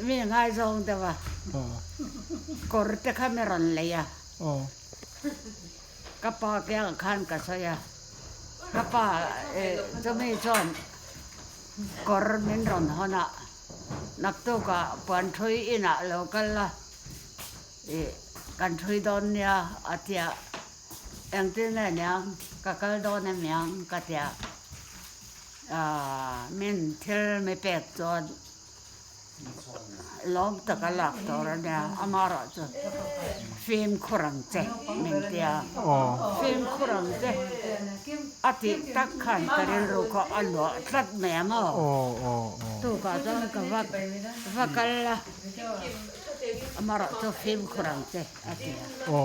Mi ngaizawng deuh a, kawr te kha mi rawn lei a, ka pa kiangah khan ka sawi a, ka pa chumi chuan kawr min rawn hawn a, naktukah puan thui inah lo kal la ih kan thui dawn nia a ti a, engtin nge niang ka kal dawn em niang ka ti a. Min thil mi pek chuan lawm taka lak tur a nia, amaherawh chu fimkhur ang che min ti a, fimkhur ang che a tih tak khan ka rilru kha a luah tlat mai ang aw. Tukah chuan ka va va kal a, amaherawh chu fimkhur ang che a ti a,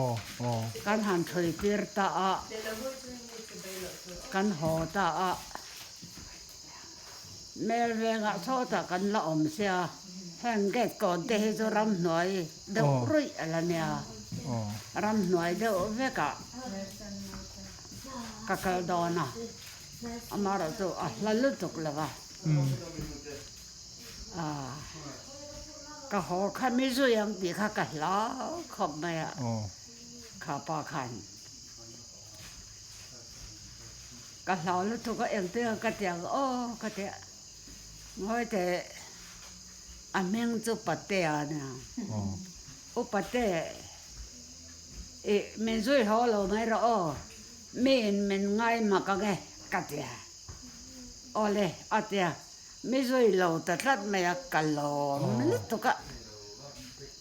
kan han thui tir ta a. Kan haw ta a, Mel vengah sawtah kan la awm sia, heng gate kawn te hi chu ramhnuai deuh ruih a la nia, ramhnuai deuh vekah ka kal dawn a, amaherawhchu a hla lutuk lo va, ka haw kha mi zui ang tih kha ka hlau khawp mai a, kha pa khan. Ka hlau lutuk a engtin a ka ti ang aw ka ti a, ngawi teh a hming chu Patea a nia, U Pate ih min zui haw lo mai rawh aw, miin min ngai mak ang e ka ti a, awle a ti a, mi zui lo ta tlat mai a ka lawm lutuk a,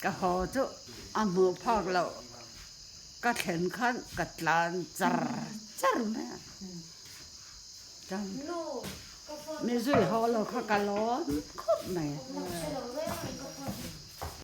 ka haw chu a hmuh phak loh. Ka thlen khan ka tlan char char mai a, chuan mi zui haw lo kha ka lawm khawp mai.